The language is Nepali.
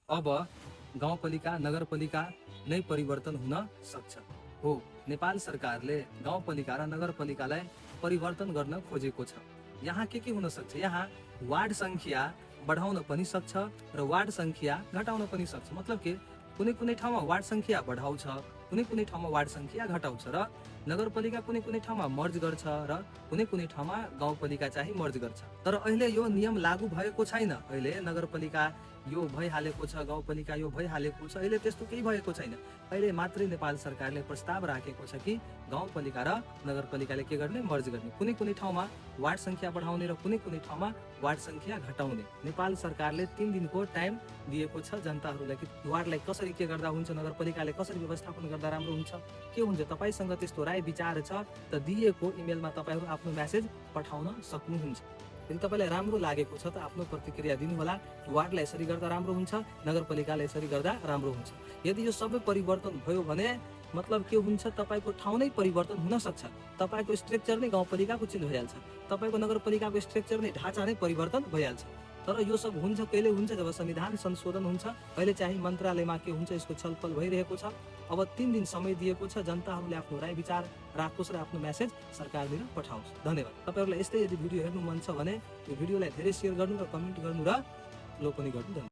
अब गाउँपालिका नगरपालिका नै परिवर्तन हुन सक्छ। हो, नेपाल सरकारले गाउँपालिका र नगरपालिकालाई परिवर्तन गर्न खोजेको छ। यहाँ के हुन सक्छ? यहाँ वार्ड संख्या बढाउन पनि सक्छ र वार्ड संख्या घटाउन पनि सक्छ। मतलब के कुनै कुनै ठाउँमा वार्ड संख्या बढाउँछ, कुनै कुनै ठाउँमा वार्ड संख्या घटाउँछ र नगरपालिका कुनै कुनै ठाउँमा मर्ज गर्छ र कुनै कुनै ठाउँमा गाउँपालिका चाहिँ मर्ज गर्छ। तर अहिले यो नियम लागू भएको छैन। अहिले नगरपालिका यो भइहालेको छ, गाउँपालिका यो भइहालेको छ। अहिले त्यस्तो केही भएको छैन। अहिले मात्रै नेपाल सरकारले प्रस्ताव राखेको छ कि गाउँपालिका र नगरपालिकाले के गर्ने? मर्ज गर्ने। कुनै कुनै ठाउँमा वार्ड संख्या बढाउने र कुनै कुनै ठाउँमा वार्ड संख्या घटाउने। नेपाल सरकारले 3 दिनको टाइम दिएको छ जनताहरूलाई कि वार्डलाई कसरी के गर्दा हुन्छ, नगरपालिकाले कसरी व्यवस्थापन गर्दा राम्रो हुन्छ, के हुन्छ। तपाईसँग त्यस्तो राय विचार छ त दिएको इमेलमा तपाईहरु आफ्नो मेसेज पठाउन सक्नुहुन्छ। यदि तपाईलाई राम्रो लागेको छ त आफ्नो प्रतिक्रिया दिनुहोला। वार्डलाई यसरी गर्दा राम्रो हुन्छ, नगरपालिकाले यसरी गर्दा राम्रो हुन्छ। यदि यो सबै परिवर्तन भयो भने मतलब के हुन्छ? तपाईको ठाउँ नै परिवर्तन हुन सक्छ। तपाईको स्ट्रक्चर नै गाउँपालिकाको चेन्ज भइहाल्छ। तपाईको नगरपालिकाको स्ट्रक्चर नै ढाँचा नै परिवर्तन भइहाल्छ। तर यो सब हुन्छ कहिले हुन्छ? जब संविधान संशोधन हुन्छ। अहिले चाहिँ मन्त्रालयमा के हुन्छ? यसको छलफल भइरहेको छ। अब 3 दिन समय दिएको छ। जनताहरूले आफ्नो राय विचार राखोस् र आफ्नो मेसेज सरकारतिर पठाओस्। धन्यवाद। तपाईहरुलाई यस्तै यदि भिडियो हेर्नु मन छ भने यो भिडियोलाई धेरै शेयर गर्नु र कमेन्ट गर्नु र लो पनि गर्नु।